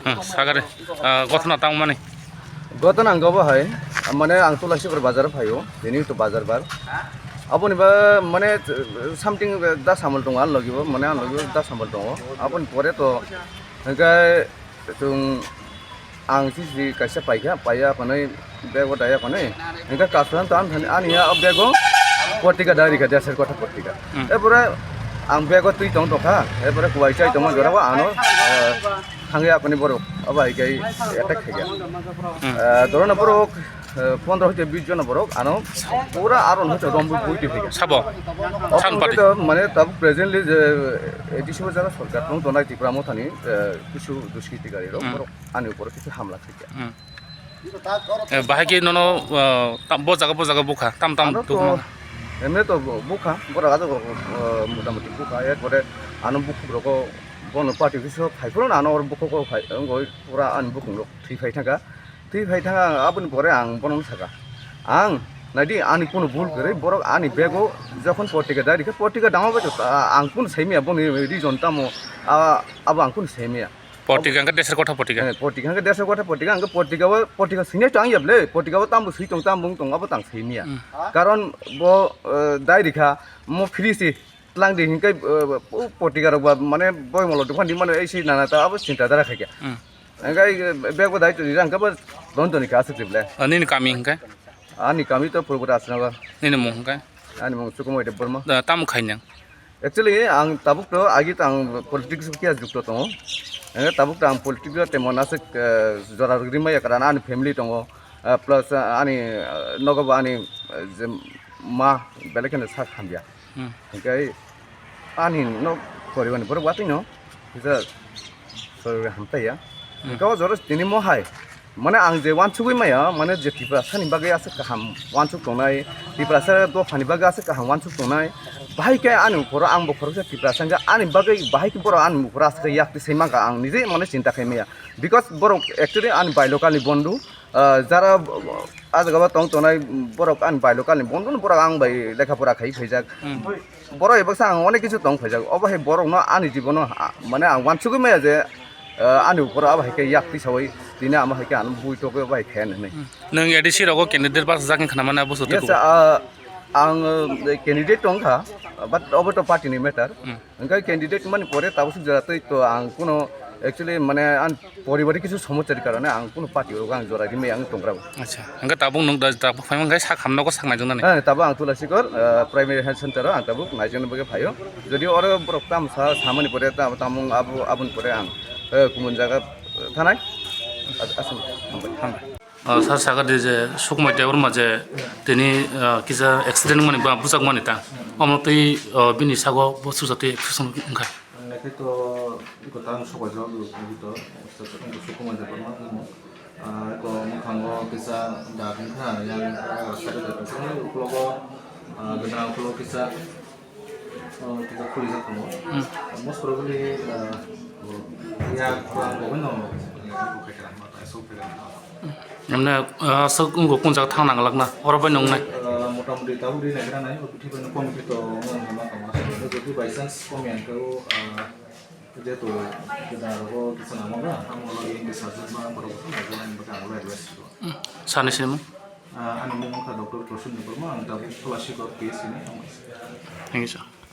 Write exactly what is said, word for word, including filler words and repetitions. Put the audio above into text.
Hmm, sagari, ah, gotna tangmani. Gotna ang gobo hai, mane ang Tulasikhor bazar phaio, tini to bazar bar. Aboni ba mane something da samul tongo, ang logibo, mane ang logibo da samul tongo. Aboni pore to hingke Chwng ang sisi kaisa paikha, paiya konwi bego daya konwi. Hingke kasran to ang thani, ani ya bego portika dari kha, desar kotha portika. Hmm. Epore ang bego twi tong tokha, epore kuwai chai tongma jora o ano, eh, thangya koni borok, abo hai kai attack khaikha. Hmm. Eh, dorona borok, eh, pondro hoite bis jona borok ano pura aron hoite rombo bui twi phaikha. Sabo? Obo San hwnkhe party? To mane tabuk presently je A D C o jara sorkar tong tonai Tipra Mothani, eh, kisu duskiti gari rok Hmm. borok ani upor kisu hamla khaikha. Hmm. Eh, bahai ke nono, eh, tam, bo jaga, bo jaga bukha, tam, tam Ano to, dukma. Emne to bu-, bukha, borok ajago, eh, motamoti bukha, ekbare ano bukhuk rogo bono party office o phai phuru ano oro bukhuk o phai, wngoi pura ani bukhuk rok thwi phai thangkha, thwi phai thangkha, ang aboni pore ang bono saka, ang naidi ani kunu bul kwrwi, borok ani bego jokhon portika dari khe portika dama bai to, ah, ang kunu saimaya boni reason tamo, ah, abo ang kunu saimaya. Portika hwnkhe desar kotha portika. Eh, portika hwnkhe desar kotha portika, hwnkhe portika o, portika swinai to ang yable, portika o tambo swi tong, tambo wng tong, abo tang swimiya. Hmm. Karon bo, eh, dai rikha, mo free si tlang di hwnkhe, eh, o portika rok ba, mane boimolo dokan di mano, ei si nana ta abo chinta dara khaikha. Hmm. Hwnkhe, eh, bag bo dai to rirang khe bo don toni kha aswk rible. Ah, nini kami hwnkhe? Ani kami to Purbo Rajnagar. Nini mung hwnkhe? Ani mung Sukumoi Debbarma. Da, tamo khainang? Actually, ang tabuk to agi to ang politics khe jukto tongo. Eh, tabuk to ang politics o temon aswk, eh, jora rwgwi maya, karon ani family tongo, eh, plus, eh, ani, eh, nogo bo ani, eh, je ma belai kheno sak hamya. Hmm. Hingke ani nok poribar ni borok watwi no kisa sorry hamtai ya. Hmm. Hingke o jora tini mo hai. Mane ang je wansugwi maya, mane je Tiprasani bagwi aswk kaham wansuk tongnai, Tiprasa dophani bagwi aswk kaham wansuk tongnai, bahai khe ani uphoro ang bo khoroksa Tiprasa hwnkhe ani bagwi bahai khe borok ani uphoro aswk khe yak twi sai mankha, ang nije mane chinta khai maya. Because borok actually ani bai local ni bondhu, ah, jara, ah, jaga o tong tongnai borok ani bai local ni bondhu no borok ang bai lekha pora khai phaijak. Hmm. Borok ebo sa ang onek kisu tong phaijak, obo hai borok no ani jibono, ah, mane ang wansugwi maya je, ah, ani uphoro abo hai khe yak twi sawi tini amo hai khe ano bui togwi abo hai khe hinwi. Hmm. Nwng A D C rogo candidate bachajak wngkha na mane abo sote Yes, kubo? Ah, ang, eh, candidate tong kha, but obo to party ni matter. Hmm. Hingke candidate mani pore tabuk suk jora twi to ang kuno actually mane ang poribar kisu somosya ni karone ang kuno party rogo ang jora rimai ang tong rabo. Acha, hingke tabuk nwng da, tabuk phai mankhe sak hamno ko sak naijaknani? Eh, tabuk ang Tulasikhor, eh, primary health center o ang tabuk naijakna bagwi phaio. Jodi oro borok tam sa samani pore tam, tamung abo, aboni pore ang, eh, kumun jaga, eh, thanai. As-, aswk, hambai. Hambai. Ah, sir, sakadi je Sukumai Debbarma je tini, ah, kisa accident wngmani ba bujak mani ta. Omo twi, ah, bini sago bo susa twi action wngkha. Naikhe to iko tang Sukumai Debbarma, iko to Sukumai Debbarma wngmo. Ah, iko mwkhango kisa daging kha, yang, ah, side o uklogo, ah, gwnang uklogo kisa Oh, kisa khulijak tongo. Hmm. Most probably, uh, ya, kurang gobin no, ya, ibu khaikha, ma ta so khaikha. Emne, ah, aswk wngkha kung jaga thang nang glak na, oro bai nung nai? Uh, motamoti tabuk ri nai gra nai, o bithi bai no kom khe to, no, no, no, no, no, jodi by chance kom yang khe o, uh, jehetu, kisa rogo kisa nangma ba, ang ulo E N T surgeon ba, borok kisa nangma ba, ang ulo advice ko. Hmm. Sani sini mo? Ah, ani mung wngkha Doctor Prosen Debbarma, ang tabuk Tulasikhor P S C ni. Thank you, sir.